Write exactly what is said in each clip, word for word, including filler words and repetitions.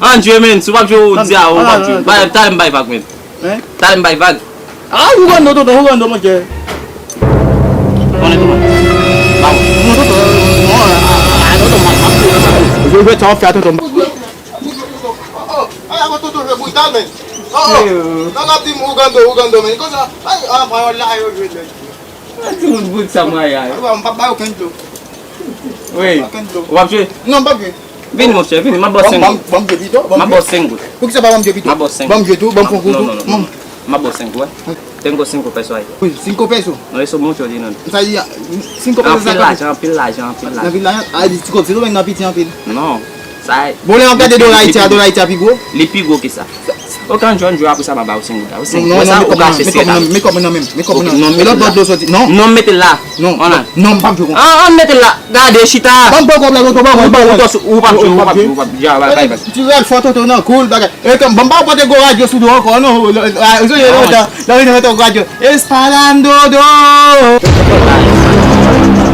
An jwe, men, si w p ap jwe, ou di a, ou p ap jwe. Talè m bay vag, men. Talè m bay vag. Ah, jugando, tonton, jugando, monchè. Konnen tou, man. Ba mwen. Non, tonton, non, ah, tonton, m ap, m ap jwe, m ap jwe. Jwe, jwe, sa w ap fè a, tonton. Oh, oh. Ay, avan tonton jwe brital, men. Oh, oh. Nan l ap di m jugando, jugando, men. Konsa, ay, ah, pawòl la, yo jwe, men. Timoun bout sa mwen a. Ay, m p ap bay okenn dlo. Wi. Okenn dlo. W ap jwe? Non, m p ap jwe. Vini, monchè, vini, m ap ba w senk goud. Ban m jwe pito. M ap ba w senk goud. Poukisa pa ban m jwe pito? M ap ba w senk goud. Ban m jwe tou, ban m fè yon kou tou. Non, non, non. M ap ba w senk goud, wè. Tengo senk peso ay. Wi, senk peso. Non, e sou monchè li, non. Sa di, senk peso sa. Anpil lajan, anpil lajan, anpil lajan. Anpil lajan? A, di ti kòb, se tou menm nan piti anpil. Non. Sa. Bon, lè w ap gade dola Ayiti a, dola Ayiti a pi gwo? Li pi gwo ke sa. Ok, ann jwe, ann jwe, apre sa m a ba ou senk goud la. Ou senk goud. Wè sa, ou kache sèt la. Men kòb mwen nan men, men kòb mwen nan men. Non, m pa jwe konsa. Non, m p ap jwe konsa. Non, m mete l la. Gade, chita. Ban m pran kòb la, tonton, ban mwen, ban mwen. Ou p ap jwe, ou p ap jwe, ou p ap jwe. Ti rèd fò, tonton, nan cool, bagay. E, ban m pa pote gwo radyo sou do ankò, non. Ou sonje lontan, nan ri nan gwo radyo. Espada Ndodo.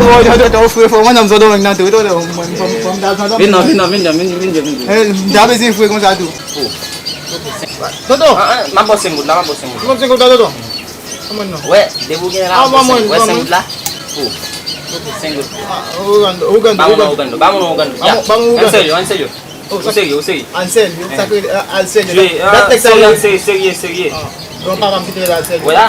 Tonton, tonton, ou fre fò, mwen, nan m zòdò nan tou, tonton, mwen, mwen, mwen, mwen, mwen, mwen, vin non, vin non, vin non, vin, vin, vin, vin. M ta bezwen fre konsa tou. Tonton. Ah, ah, m ap ba w senk goud la, m ap ba w senk goud. Ou ban m senk goud la, tonton? Ban mwen non. Wè, depi w gen la, ah, ban mwen, wè, senk goud la. Pou. Senk goud. Ah, Ogando, Ogando, ba mwen non, Ogando, ba mwen non, Ogando. Ba mwen, ba mwen Ogando. An serye, an serye. Ou serye, ou serye. An serye, sa k rele, ah, al serye. Jwe, ah, serye, serye, serye. Gran papa m ki te rele al serye. Wè la.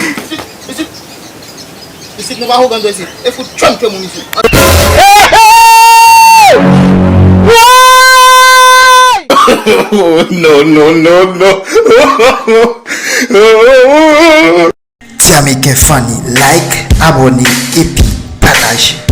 Isit, isit. Isit, nou pa Ogando isit. E fout tchonm ke moun isit. Oh, no, no, no, no. Ti Ameriken Funny, like, abòne, epi pataje.